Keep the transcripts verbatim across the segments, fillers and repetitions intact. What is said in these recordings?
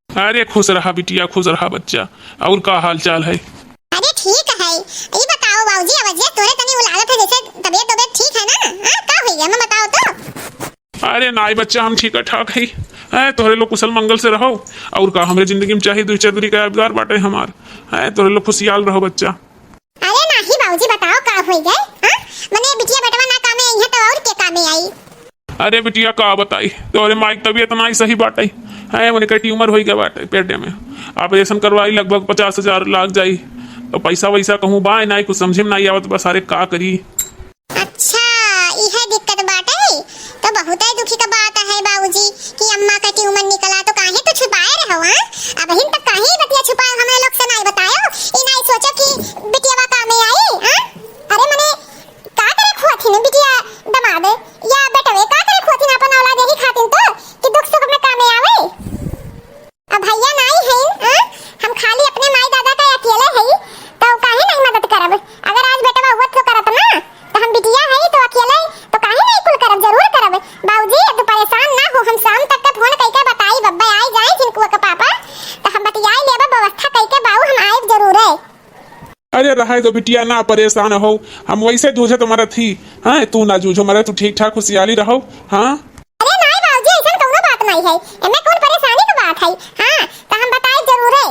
अरे खुश रहा बिटिया, खुश रहा बच्चा। और का हाल चाल है? अरे ठीक है। ई बताओ बाबूजी, अवजिया तोरे तनी उ लागत है जैसे तबीयत तबीयत ठीक है ना? हाँ, का होई गया, हमें बताओ तो। अरे नाई बच्चा, हम ठीक ठाक है। हैं, तोहरे लोग कुशल मंगल से रहो। और का, हमरे जिंदगी में चाहे दुई चार दुरी का यादगार बाटे हमार। हैं, तोहरे लोग खुशियाल रहो बच्चा। अरे नाही बाबूजी, बताओ का होई गए? हाँ, मने बिटिया बेटवा ना कामे आई है तो और के कामे आई? अरे बिटिया का बताई, तोहरे माई के तबीयत नाई सही बाटे। हैं, उनके ट्यूमर होई गए बाटे पेटे में। ऑपरेशन करवाई, लगभग पचास हजार लाग जाई। तो पैसा वैसा कहूँ बाय नाई, कुछ समझे में नाई आवत बा सारे, का करी। अच्छा, इहे दिक्कत बाटे। तो बहुत ही दुखी का बात है बाबूजी कि अम्मा का ट्यूमर निकला, तो काहे तू छुपाए रहो, हाँ? अबहिन तक काहे ई बतिया छुपाए, हमरे लोग से नाई बतायो। ई नाई सोचो कि बिटियावा कामे आई, हाँ? अरे मने, का करे खोथिन बिटिया दमाद या बेटवे, का करे खोथिन अपन औलाद यही खातिन तो कि दुख सुख में कामे आवे? अब भैया नाई हईन, हाँ? हम खाली अपने माई दादा का अकेले हई, तो काहे नहीं मदद करब? अगर आज बेटवा हुआ तो करत ना, तो हम बिटिया हई तो अकेले, तो काहे नहीं कुल करब? जरूर करब। बाबूजी, अब तू परेशान ना हो, हम शाम तक के फोन कइके बताई, बब्बे आई जाए झिनकुआ के पापा, तो हम बतियाई लेबे, व्यवस्था कइके बाऊ हम आइब जरूर है। अरे रहे दो बिटिया, ना परेशान हो, हम वैसे जूझे तो मरत ही। हाँ, तू ना जूझो मरे, तू ठीक ठाक खुशियाली रहो। हाँ। अरे नाई बाबूजी, ऐसन कौनो बात नहीं है, एमे कौन परेशानी की बात है? हाँ, तो हम बताए जरूर है।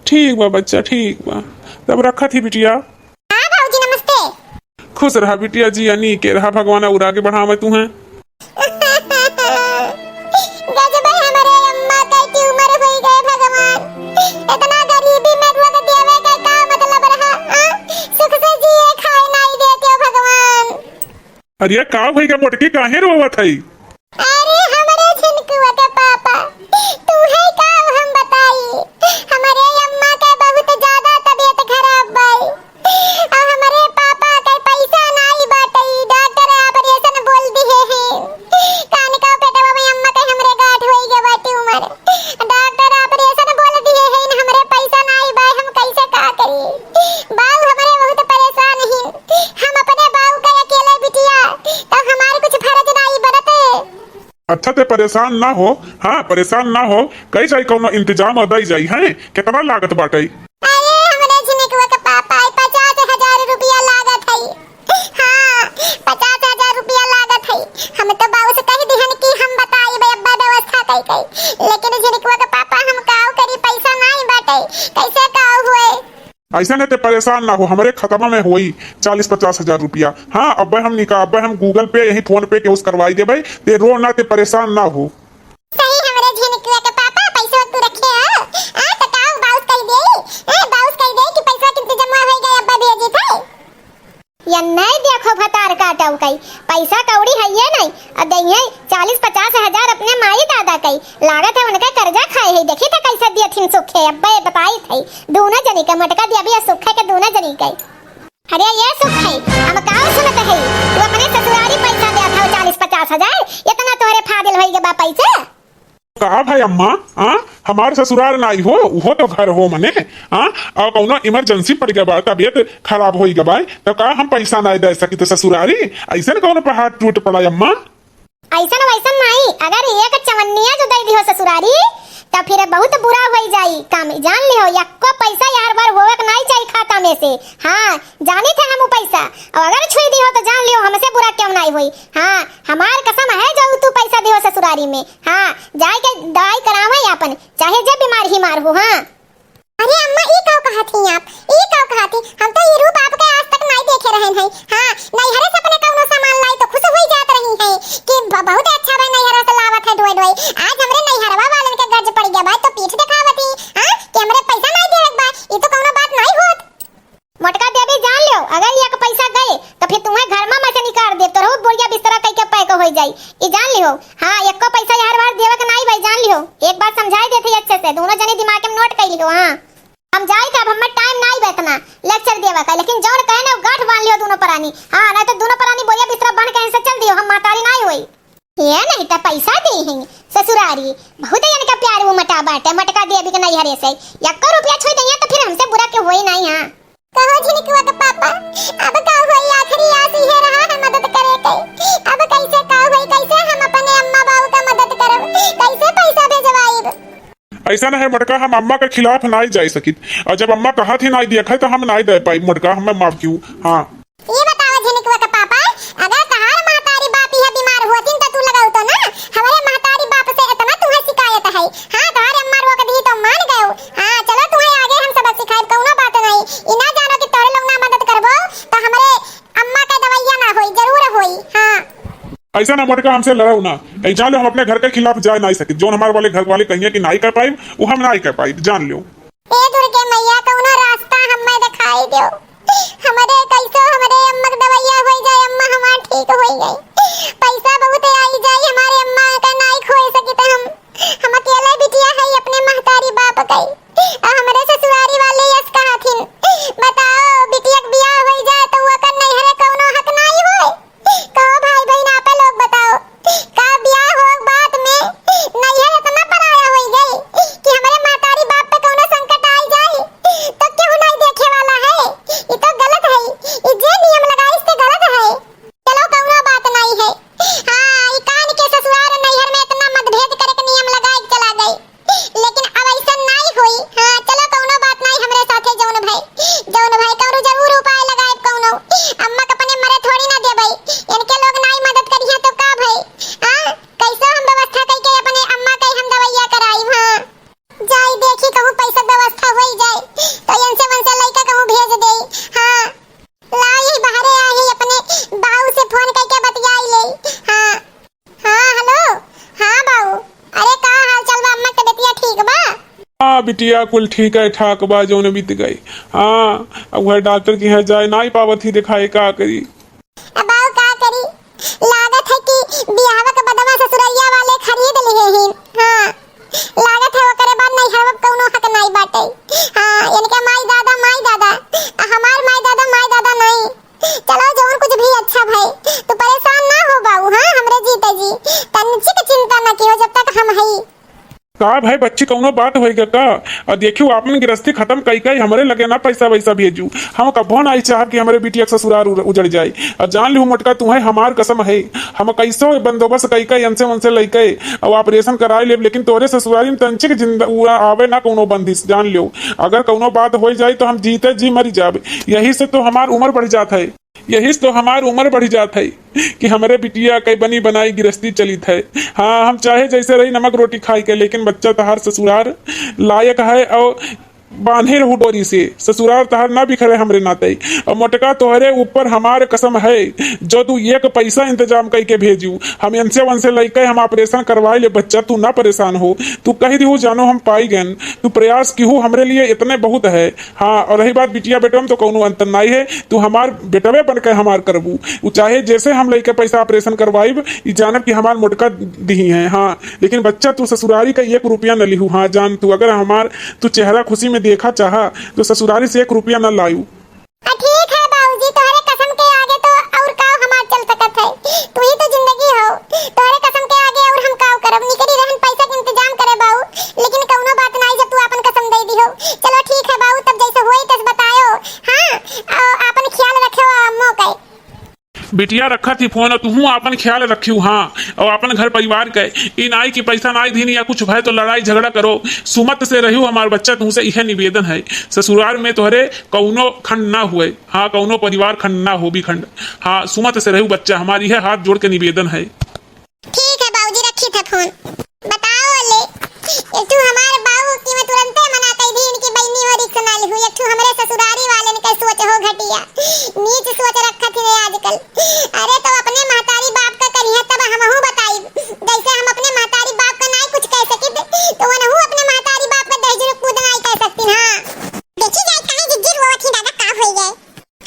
ठीक बा बच्चा, ठीक बा, तब रखत ही बिटिया। हाँ बाबूजी, नमस्ते। खुश रहा बिटिया, जिया नीके रहा, भगवान और आगे बढ़ावे तू हैं। गजबे हमरे अम्मा के ट्यूमर होई गए भगवान। इतना गरीबी में रोग देवे के का मतलब रहा, हाँ? सुख से जिए खाए नाई देते हो भगवान। अरे का होई गए मोटकी, काहे रोवत है? अरे हमरे झिनकुआ के पापा, तू है का हम बताई, हमरे अम्मा के बहुत ज्यादा तबीयत खराब बाई। आ हमरे पापा के पैसा नाई बाटे, डॉक्टर ऑपरेशन बोल दिए हैं। कान का पेटवा में अम्मा के हमरे गांठ होई गवा ट्यूमर। डॉक्टर ऑपरेशन बोल दिए हैं, हमरे पैसा नाई बा, हम कैसे का करी? बाऊ हमरे बहुत परेशान हैं। हम अपने बाऊ के अकेले बिटिया, तो हमारे कुछ फर्ज नाई बनते। अच्छा, ते परेशान ना हो, हाँ, परेशान ना हो, कई जाई कौनो इंतजाम और दई जाई, हैं? कितना लागत बाटे? अरे, हमरे झिनकुआ के पापा, ई पचास हजार रुपया लागत है। हाँ, पचास हजार रुपया लागत है। हम तो बाबू से कह दिहन कि हम बताई बे अब्बा व्यवस्था कई कई, लेकिन झिनकुआ के पापा हम काऊ करी, पैसा नाई बाटे, कैसे काऊ हुए? ऐसे नहीं ते परेशान ना हो, हमरे खतवा में होई चालीस पचास हजार रुपया। हाँ, अब्बे हम निका-, अब्बे हम Google Pay, यही PhonePe के उस करवाई देबे, ते रो ना, ते परेशान ना हो। सही हमरे झिनकुआ के पापा, पैसा तू रखे हो? आ, तो काऊ बाउस कह दे, ए, बाउस कह दे कि पैसा के इंतजाम हो गए, अब्बा भेजी थे। या नहीं देखो भतार काटउ कई, पैसा कौड़ी है ये नहीं, अब दइहे चालीस पचास हजार अपने माई दादा कई, लागत है उनका कर्जा खाए है, देखी था कैसे दिए थिन सुखे, अब्बे बताई थे, दोनों जनी के, मोटका दिया भी सुखे के दोनों जनी के। अरे ये सुखे, हम काउ सुनत है, तू अपने ससुरारी पैसा देत हो चालीस पचास हजार, इतना तोहरे फादिल होई गए बा पैसा? का भाई अम्मा, हाँ, हमार ससुरार नाई हो, उहो तो घर हो मने, हाँ, और कौनो emergency पड़ गया बा, तबीयत खराब होई गवा, तो का हम पैसा नाई दे सकी तो ससुरारी, ऐसे न कौनो पहाड़ टूट पड़ा अम्मा। ऐसन वैसन नाई, अगर एक चवन्निया जो दे दिहो ससुरारी, तो फिर बहुत बुरा होई जाई काम, जान लिहो, यक्को पैसा यार बार होवे के नाई चाहिए खाता में से, हाँ, जानी थे हम उ पैसा, और अगर छुई दिहो तो जान लिहो हमसे बुरा क्यों नाई होई, हाँ, हमार कसम है जो तू पैसा दिहो ससुरारी में, हाँ, जाए के दवाई करावे अपन, चाहे जे बीमार ही मार हो। हाँ। अरे अम्मा, ई काउ कहत ही आप? ई काउ कहत ही? हम तो ई रूप आपके आज तक नाई देखे रहन है। हाँ, नैहरे से अपने कौनो सामान लाई तो खुश हुई जात रही है कि ब-, बहुत अच्छा भाई नैहरा से लावत है ढोए ढोए। आज हमरे नैहरवा वालन के गरज पड़ गया बा तो पीठ दिखावत ही, हाँ, कि हमरे पैसा नाई देवे के बा। ई तो कौनो बात नाई होत। मोटका देवी जान लियो, अगर एक पैसा गए तो फिर तुम्हें घर में से निकाल दे, तोरो बोरिया बिस्तरा कई के पैक हो जाई, ई जान लियो। हाँ, एको पैसा यार बार देवे के नाई भाई, जान लियो। एक बार समझाई देते अच्छे से, दोनों जने दिमाग में नोट कर लियो। हाँ, हम जाई का, अब हमें टाइम नाई बा इतना लेक्चर देवे का, लेकिन जौन कहे ना गांठ बांध लियो दोनों परानी। हाँ, नहीं तो दोनों परानी बोरिया बिस्तरा बन के से चल दियो, हम मातारी नाई होई। ये नहीं तो पैसा दे हैं ससुरारी, बहुत इनका प्यार वो मटा बाटे, मोटका देवी के नैहरे से। यक्को रुपया छुई दइया तो फिर हमसे बुरा के होई नहीं। हाँ, कहो झिनकुआ के पापा, अब का होई? आखिरी आस इहे रहा है मदद करे के। अब कैसे का होई? कैसे हम अपने अम्मा बाबू का मदद करब? कैसे पैसा भेजवाइब? अइसन है मोटका, हम अम्मा के खिलाफ नाई जाए सकित, और जब अम्मा कहत ही नाई देखा है तो हम नाई दे पाई मोटका, हमें माफ किहू। हाँ। ई बतावा झिनिकवा के पापा, अगर तहार महतारी बाप इहे बीमार होतिन त तू लगाऊ तो ना? हमरे महतारी बाप से इतना तुहे शिकायत है। हाँ, तहार अम्मा रोक दी तो मान गयो। हाँ, चलो तुहे आगे हम सबक सिखाइब, कउनो बात नहीं। ई ना जानो कि तोरे लोग ना मदद करबो तो हमरे अम्मा के दवैया ना होई, जरूर होई। हाँ। अइसन मोटका, हमसे लड़ाऊ ना। ए, जान लो, हम अपने घर के खिलाफ जाए नाई सकित। जौन हमार वाले घर वाले कहिए कि नाई कर पाइब, वो हम नाई कर पाइब, जान लो। ए दुर्गे मैया, कउनो रास्ता हमें दिखाई दो। हमरे कैसो हमरे अम्मा के दवैया होई जाए, अम्मा हमार ठीक होई गई। पैसा बहुत आई जाए, हमारे अम्मा का नाई खोए सकित हम। हम अकेले बिटिया है अपने महतारी बाप के। आ हमरे ससुरारी वाले यस कहथिन, बताओ, बिटिया के बियाह होई जाए तो ओकर नैहरे कउनो हक नाई होए? कहो भाई बहिन, आपे लोग बताओ, का बियाह हो बाद में नैहर इतना पराया होई गई कि हमरे महतारी बाप पे कउनो संकट आई जाए तो केहू नाई देखे वाला है? ई तो गलत है, ई जे नियम लगाइस ते गलत है। चलो कउनो बात नाई है। हाँ, ई कान के ससुरार नैहर में इतना मतभेद करे के नियम लगाए के चला गए। लेकिन अब अइसन नाई होई। हाँ, चलो, कउनो बात नाई, हमरे साथे जउन भय, जउन भय कउनो जरूर उपाय लगाएब कउनो। अम्मा के अपने मरे थोड़ी ना देबई, इनके लोग नाई मदद करिहे तो का भय? हाँ, कैसो हम व्यवस्था कइके अपने अम्मा के हम दवैया कराइब। हाँ, जाई देखी कहूँ पैसा व्यवस्था होई जाए तो इनसे वनसे लइका कहूँ भेज देई। हाँ, ला यही बहरे आई अपने बाऊ से फोन कइके बतियाई ले। हाँ। हाँ, हेलो। हाँ बाऊ, अरे का हाल चाल बा? अम्मा के तबियतिया ठीक बा? हाँ बिटिया, कुल ठीक है ठाक बा, जौन बीत गई। हाँ, अब वह डॉक्टर के यहाँ जाए नाई पावत ही, दिखाए का करी। अब बाऊ का करी, लागत है कि बियाहवा के बदवा ससुररिया वाले खरीद लिए ही। हाँ, लागत है ओकरे बाद नैहरवा के कौनो हक नाई बाटे। हाँ, इनके माई दादा, माई दादा, आ हमार माई दादा, माई दादा नाई। चलो, जौन कुछ भी अच्छा भई, तू परेशान ना हो बाऊ। हाँ, हमरे जीते जी, तनिचिक चिंता ना किहो, जब तक हम हई। का भाई बच्ची, कौनो बात होइगा का? और देखियो, आपन गिरस्ती खत्म कई कई हमरे लगे ना पैसा वैसा भेजू। हम कभो ना चाहब कि हमरे बिटिया के ससुरार उड़-, उजड़ जाए। और जान लिहू मोटका, तुहे हमार कसम है, हम कैसो बंदोबस्त कई कई, इनसे उनसे लइके और ऑपरेशन कराए लेब, लेकिन तोरे ससुरारी में तंचिक जिंदा उड़ा आवे ना कौनो बंदिश, जान लियो। अगर कौनो बात हो जाए तो हम जीते जी मर जाब। यही से तो हमार उम्र बढ़ जात है। यही से तो हमार उम्र बढ़ जात है कि हमरे बिटिया के बनी बनाई गिरस्ती चलित है। हाँ, हम चाहे जैसे रही नमक रोटी खाई के, लेकिन बच्चा तहार ससुरार लायक है और बांधे रहू डोरी से, ससुरार तहार ना बिखरे हमरे नाते। और मोटका, तोहरे ऊपर हमार कसम है, जो तू एक पैसा इंतजाम कई के भेजू, हम इनसे वनसे लइके हम ऑपरेशन करवाए ले बच्चा, तू ना परेशान हो। तू कह दिहू जानो हम पाई गन, तू प्रयास किहू हमरे लिए इतने बहुत है। हाँ, और रही बात बिटिया बेटवा में तो कौनो अंतर नाई है, तू हमार बेटवे बन के हमार करबू। उ चाहे जैसे हम लइके पैसा ऑपरेशन करवाइब, ई जानब कि हमार मोटका दिही है। हाँ, लेकिन बच्चा तू ससुरारी का एक रुपया न लिहू। हाँ जान तू, अगर हमार तू चेहरा खुशी में देखा चाहा तो ससुरारी से एक रुपया न लायू। आ, ठीक है बाबूजी, तोहरे कसम के आगे तो और का हमार चल सकत है, तू ही तो जिंदगी हो, तोहरे कसम के आगे और हम का करब, निकली रहन पैसा के इंतजाम करे बाऊ, लेकिन कौनो बात नाई, जब तू आपन कसम दे दिहो। चलो ठीक है बाऊ, तब जैसे होई तस बतायो। हाँ, आ, आपन ख्याल रखियो अम्मो के। बिटिया रखत ही फोन, तुहू आपन ख्याल रखियो। हाँ, और आपन घर परिवार के, ई नाई कि पैसा नाई दीन या कुछ भय तो लड़ाई झगड़ा करो, सुमत से रहियो हमार बच्चा, तुमसे इहे निवेदन है। ससुराल में तोहरे कौनो खंड ना हुए। हाँ, कौनो परिवार खंड ना हो भी खंड। हाँ, सुमत से रहू बच्चा, हमारी है हाथ जोड़ के निवेदन है। ठीक है बाबूजी, रखी था फोन। बताओ ले, एक ठू हमार बाऊ की मैं तुरंते मना कर दी, इनकी बहनी हो रिक्स ना लिहू, एक ठू हमरे ससुरारी वाले ने कह सोच हो घटिया, नीच सोच रखा थी आजकल। अरे तो अपने महतारी बाप का करिए तब हमहू बताई, जैसे हम अपने महतारी बाप का नाई कुछ कह सकित, तो वनहू अपने महतारी बाप का दहिजर कूद नाई कह सकती। हाँ, देखी जाए काहे जिज्जी रोवत ही दादा, का होई गए?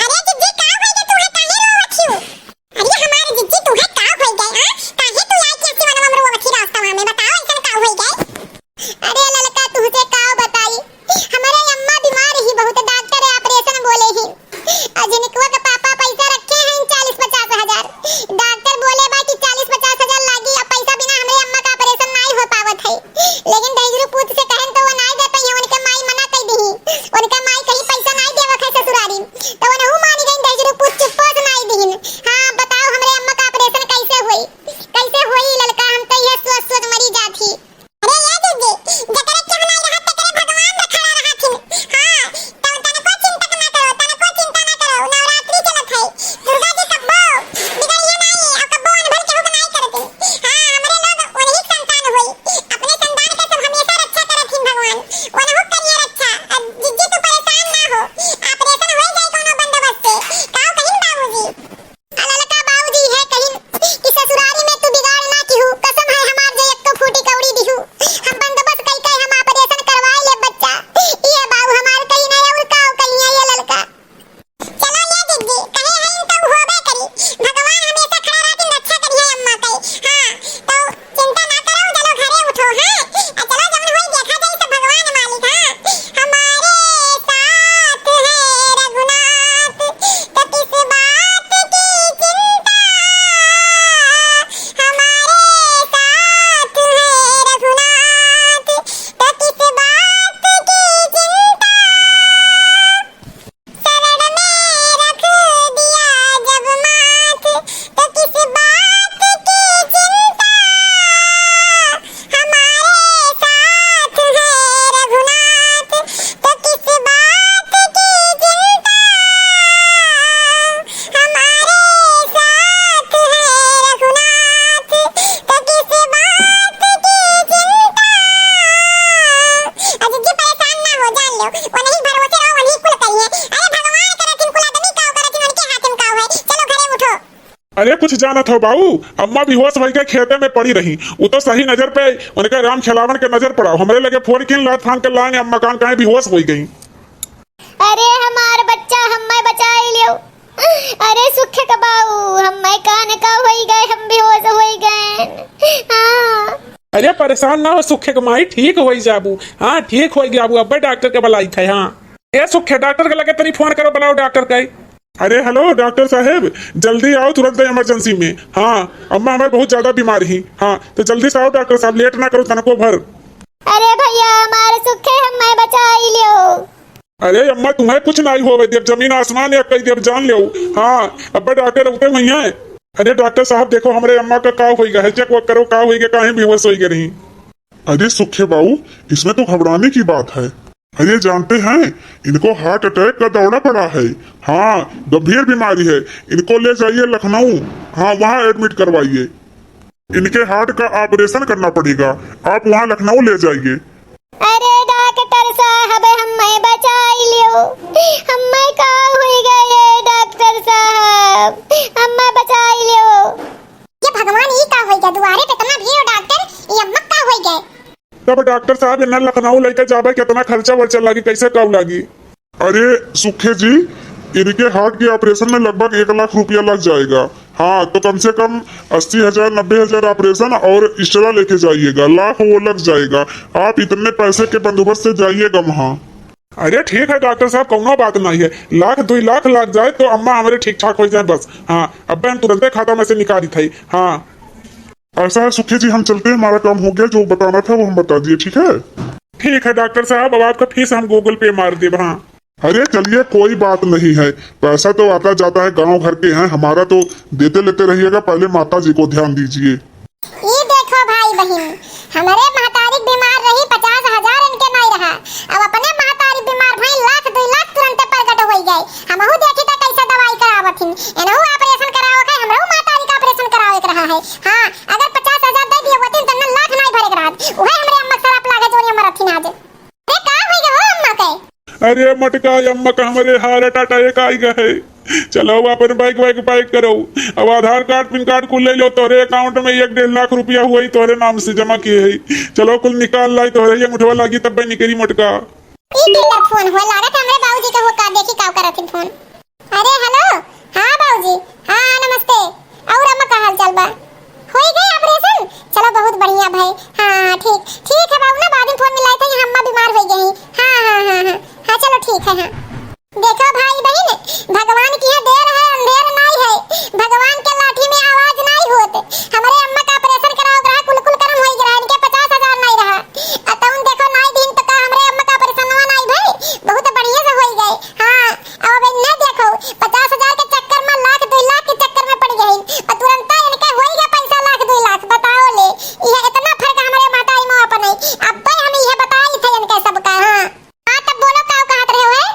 अरे जिज्जी, का होई गए, तू है काहे रोवत ही? अरे हमार जिज्जी, तू है का होई गए, हाँ? उन्हीं भरोसे रहो, उन्हीं कुल करिए। अरे भगवान करथिन, कुल आदमी काव करथिन, उनके हाथ में काव है। चलो घरे उठो। अरे कुछ जानत हो बाऊ, अम्मा बेहोश होई के खेते में पड़ी रही, उ तो सही नजर पे उनके राम खेलावन के नजर पड़ा, हमरे लगे फोन किन लात फान के लांग अम्मा कान काहे बेहोश होई गई। अरे हमार बच्चा हम्मे बचाई लियो। अरे सुखे के बाऊ, हम्मे कान का होई गए, हम बेहोश होई गए। हाँ। अरे परेशान ना हो सुखे के माई, ठीक होई जाबू। हाँ ठीक होई जाबू, अब्बे डॉक्टर के बुलाई थे। हाँ ए सुखे, डॉक्टर के लगे तनी फोन करो, बुलाओ डॉक्टर के। अरे हेलो डॉक्टर साहेब, जल्दी आओ तुरंत इमरजेंसी में। हाँ अम्मा हमारे बहुत ज्यादा बीमार ही। हाँ तो जल्दी से आओ डॉक्टर साहब, लेट ना करो तनको भर। अरे भैया हमारे सुखे हम्मे बचाई लियो। अरे अम्मा, तुम्हें कुछ नाहीं होवे देब, जमीन आसमान एक कई देब, जान लेउ। हाँ, अब्बे डॉक्टर उठे हुई हैं। अरे डॉक्टर साहब, देखो हमरे अम्मा का का होई गया है, चेक वेक करो का होई गया, काहे बेहोश होई गई रही। अरे सुखे बाऊ, इसमें तो घबराने की बात है। अरे जानते हैं, इनको हार्ट अटैक का दौरा पड़ा है। हाँ, गंभीर बीमारी है, इनको ले जाइए लखनऊ। हाँ, वहाँ एडमिट करवाइए। इनके हार्ट का ऑपरेशन करना पड़ेगा, आप वहाँ लखनऊ ले जाइए। अरे डॉक्टर साहब, हम्मे बचाई लियो, हम्मे का होई गए डॉक्टर साहब, हम्मे बचाई लियो। ये भगवान, ई का होई गए? दुआरे पे इतना भीड़ हो डॉक्टर, ये अम्मा का होई गए? तब डॉक्टर साहब, इन्हें लखनऊ लेके जाबे, कितना खर्चा वर्चा लागी, कैसे कब लागी? अरे सुखे जी, इनके हार्ट के ऑपरेशन में लगभग एक लाख रुपया लग जाएगा। हाँ, तो कम से कम अस्सी हजार, नब्बे हजार ऑपरेशन और एक्स्ट्रा लेके जाइएगा, लाख वो लग जाएगा। आप इतने पैसे के बंदोबस्त से जाइएगा वहाँ। अरे ठीक है डॉक्टर साहब, कौनो बात नहीं है, लाख दुई लाख लग जाए तो अम्मा हमारे ठीक ठाक हो जाए बस। हाँ, अब हम तुरंते खाता में से निकाली थे। हाँ। ऐसा है सुखी जी, हम चलते हैं, हमारा काम हो गया, जो बताना था वो हम बता दिए, ठीक है? ठीक है डॉक्टर साहब, अब आपका फीस हम Google Pay मार देब। हाँ। अरे चलिए, कोई बात नहीं है, पैसा तो आता जाता है, गांव घर के हैं, हमारा तो देते लेते रहिएगा, पहले माता जी को ध्यान दीजिए। ई देखो भाई बहिन, हमरे महतारी बीमार रही, पचास हजार इनके नहीं रहा, अब अपने महतारी बीमार भई, लाख दुई लाख तुरंते प्रगट होई गए। हमहू देखी त कैसे दवाई करावथिन, एनहू ऑपरेशन करावे के, हमरो महतारी का ऑपरेशन करावे के रहा है। हाँ, अगर पचास हजार दे दिए होतिन त न लाख नहीं भरे के रहत, उहे हमरे अम्मा के सराप लागे जोनी अम्मा रथिन आज। अरे का होई गए हो अम्मा के? अरे मोटका, अम्मा का हमरे हार्ट अटैक आई गए है। चलो अपन बैग वैग पैक करो, अब आधार कार्ड पिन कार्ड कुल ले लो, तोहरे अकाउंट में एक डेढ़ लाख रुपया हुई तोहरे नाम से जमा किए है। चलो कुल निकाल लाई, तोहरे ये मुठवा लागी तब निकली मोटका। ई केकर फोन हो? लागत हमरे बाबूजी का हो का, देखी का करत हन फोन। अरे हेलो, हाँ बाबूजी, हाँ नमस्ते। और अम्मा का हाल चाल बा? होई गए ऑपरेशन? चलो बहुत बढ़िया भाई। हाँ ठीक, ठीक है बाबू ना, बाद में फोन मिलाई था, यहाँ अम्मा बीमार हो गई। हाँ हाँ हाँ हाँ हाँ, चलो ठीक है। हाँ देखो भाई बहिन, भगवान की यहाँ देर है अंधेर नाई है, भगवान के लाठी में आवाज नाई होत। हमरे अम्मा का ऑपरेशन करावे के रहा, कुल कुल करम होई गया, इनके पचास हजार नाई रहा। अतउन देखो नाई दिन तो का हमरे अम्मा का ऑपरेशनवा नाई भई, बहुत बढ़िया से होई गए। हाँ, अब इन्हें देखो, पचास हजार के चक्कर में, लाख दुई लाख के चक्कर में पड़ गई, और तुरंता इनके होई गए पैसा लाख दुई लाख। बताओ ले, यह इतना फर्क हमरे महतारी में अपन है। अब तो हम यह बताई थे इनके सबका। हाँ हाँ, तब बोलो, का कहत रहे हो है?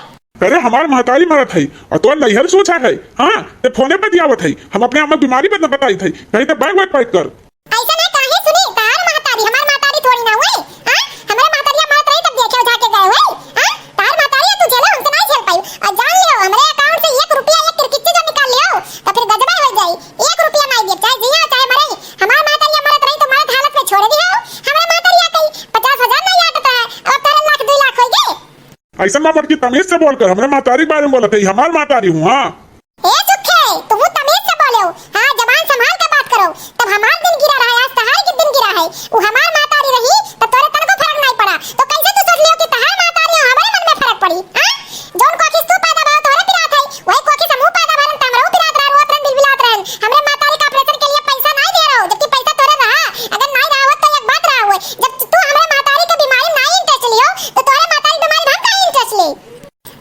अरे हमार महतारी मरत है और तोर नैहर सोचा है। हाँ, ते फोने पे दियावत है, हम अपने अम्मा बीमारी पे न बताई थे, नहीं तो बैग वैग पैक कर। ऐसा ना काहे सुनी, तार महतारी हमार महतारी थोड़ी ना हुई। हाँ, हमरे महतारिया मरत रही तब देखे उठा के गए हुई। हाँ, तार महतारी है, तू झेलो, हमसे नहीं झेल पाई। और जान लियो, हमरे अकाउंट से एक रुपया, एक किरकिच्ची जो निकाल लियो, तो फिर गजबे हो जाई। एक रुपया नहीं दे, चाहे जिया चाहे मरे। हमार महतारिया मरत रही तो मरत हालत में छोड़ दी हो। हमरे महतारिया कही पचास हजार नहीं आटत है, अब तारे लाख दुई लाख हो गए। ऐसा ना मोटकी, तमीज से बोल कर, हमरे महतारी के बारे में बोलत है, हमार महतारी हूँ। हाँ। ए सुखे, तुहू तमीज से बोलेउ। हाँ, जबान संभाल के बात करो। तब हमार दिन गिरा रहा है, आज तहार के दिन गिरा है। उ हमार महतारी रही, तब तोरे तनको फर्क नहीं पड़ा। तो कैसे तू सोच लियो कि तहार महतारी हो, हमरे मन में फर्क पड़ी? हाँ? जौन कोखिस तू पैदा भा, तोहरे पिरात है, वही कोखिस हमहू पैदा भा, त हमरो पिरात रहा, रोत रहन, बिलबिलात रहन। हमरे महतारी का ऑपरेशन के लिए पैसा नहीं दे रहो, जबकि पैसा तोरे रहा। अगर नहीं रहा होत तो एक बात रहा हुए, जब तू हमरे महतारी के बीमारी नहीं इंटरेस्ट लियो, तो तोहरे महतारी बीमारी में हम काहे इंटरेस्ट ले?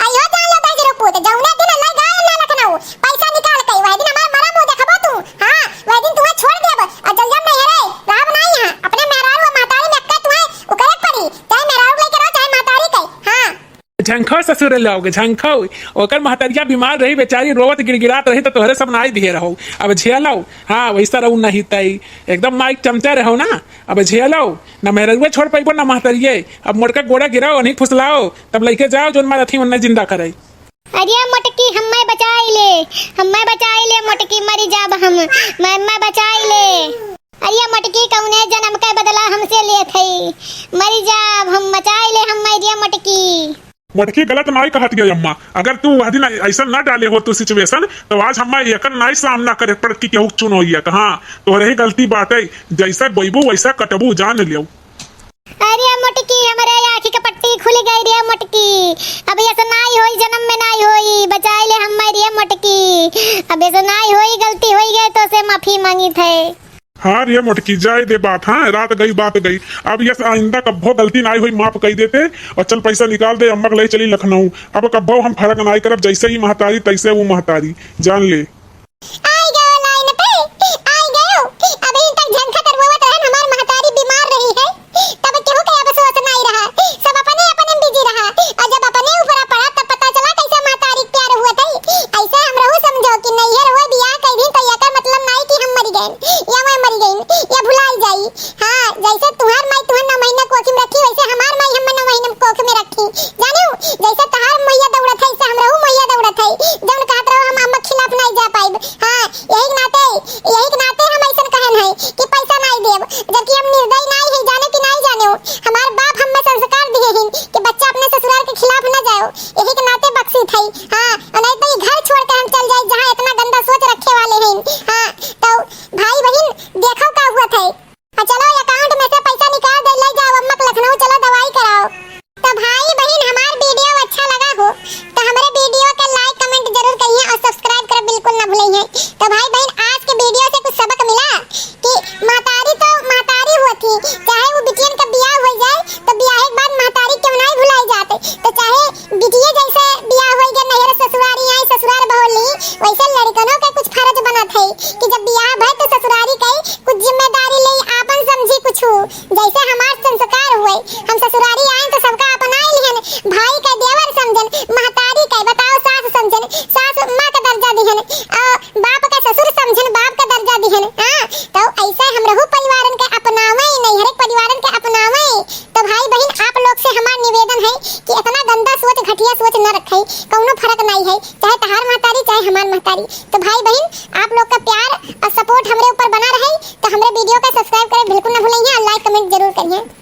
अइहो जान लो दहिजरू पूत, जौने दिन अल्लाह गाय अल्लाह लखन झंखो ससुर लोग, झंखो। ओकर महतरिया बीमार रही, बेचारी रोवत गिड़गिड़ात रही, तो तोहरे सब नाई दिहे रहो। अब झेलो, हाँ, वैसा रहू नहीं तई। एकदम माइक चमचा रहो ना। अब झेलो, न मेहरुए छोड़ पइबो, न महतरिये। अब मोटका गोड़ा गिराओ, नहीं फुसलाओ, तब लइके जाओ, जोन मार अथी उन्ने जिंदा करे। अरे मोटकी, हम्मे बचाई ले, हम्मे बचाई ले मोटकी, मरी जाब हम, मैं, हम्मे बचाई ले। अरे मोटकी, कौने जन्म के बदला हमसे लेत है, मरी जाब हम, बचाई ले हम्मे रे मोटकी। मोटकी गलत नाई कहत गई अम्मा, अगर तू वह दिन ऐसा ना डाले हो तू सिचुएशन, तो आज हम्मे एकर नाई सामना करे पड़त कि केहू चुनो ये कहाँ। तोहरे ही गलती बाटे, जैसा बोइबू वैसा कटबू, जान लियो। अरे मोटकी, हमरे आँखी के पट्टी खुल गई रे मोटकी, अब ऐसा नाई होई, जन्म में नाई होई, बचाई ले हम्मे रे मोटकी, अब ऐसा नाई होई, गलती होई गए तो से माफी मांगी थे। हाँ रे मोटकी, जाए दे बात, हाँ, रात गई बात गई, अब यस आइंदा कब्बो गलती नाई होई, माफ कई देते। और चल पैसा निकाल दे, अम्मा के ले चली लखनऊ, अब कब्बो हम फर्क नाई करब, जैसे ही महतारी तैसे वो महतारी, जान ले। आई गयो लाइन पे, आई गयो। अभी तक झंखा करवावत रहन, हमार महतारी बीमार रही है, तब केहू के अब सोच नाई रहा, सब अपने अपने में बिजी रहा। और जब अपने ऊपर पड़ा, तब पता चला कैसे महतारी के प्यार हुआ था। ऐसे हम रहू समझो कि नैहर हुआ बियाह कर दी, तो एकर मतलब नाई कि हम मर गए या मैं मर गई या भुलाई जाई। हाँ, जैसे तुहार माई तुहार नौ महीना कोख में रखी, वैसे हमार माई हमें नौ महीना कोख में रखी। जानियो, जैसे तहार मैया दौड़त है, ऐसे हमरहू मैया दौड़त है। जौन कहत रहो, हम अम्मा के खिलाफ नहीं जा पाइब। हाँ, यही के नाते, यही के नाते हम ऐसन कहन है कि पैसा नहीं देब, जबकि हम निर्दयी नहीं है, जाने कि नहीं जाने हो। हमार बाप हमें संस्कार दिए हैं कि बच्चा अपने ससुराल के खिलाफ न जाओ, यही के नाते बख्शित है। हाँ, और नहीं तो ये घर छोड़ के हम चल जाए, जहाँ इतना गंदा सोच रखे वाले हैं। हाँ, तो भाई बहन, देखो का हुआ था। हाँ, चलो, अकाउंट में से पैसा निकाल दे, ले जाओ अम्मा के लखनऊ, चलो दवाई कराओ। तो भाई बहन, हमार वीडियो अच्छा लगा हो तो हमरे वीडियो के लाइक, कमेंट जरूर करिए और सब्सक्राइब कर बिल्कुल ना भूलिए। तो भाई बहन, आज के वीडियो से कुछ सबक मिला कि महतारी तो महतारी होती, चाहे वो बिटियन का बियाह हो जाए तो बियाह के बाद महतारी क्यों नहीं भुलाई जाते। तो चाहे बिटिये जैसे बियाह हो गया, नैहर ससुरारी आई, ससुरार बहोली, वैसे लड़कनों के कुछ फर्ज बनत है कि जब बियाह भय तो ससुरारी कई कुछ जिम्मेदारी ले, आपन समझी कुछ। जैसे हमार संस्कार हुए, हम ससुरारी आए तो सबका अपनाए लिहन, भाई का देवर समझन, महतारी का बताओ सास समझन, सास माँ का दर्जा दिहन, और बाप का ससुर समझन, बाप का दर्जा दिहन। हाँ, तो ऐसे हम रहू परिवारन के अपनावे, नैहर के परिवारन के अपनावे। तो भाई बहन, आप लोग से हमार निवेदन है कि इतना गंदा सोच, घटिया सोच न रखे, कौनो फर्क नहीं है, चाहे तहार महतारी चाहे हमार महतारी। तो भाई बहन, आप लोग का प्यार और सपोर्ट हमरे ऊपर बना रहे, तो हमरे वीडियो का सब्सक्राइब करें बिल्कुल ना भूलेंगे और लाइक कमेंट जरूर करिए।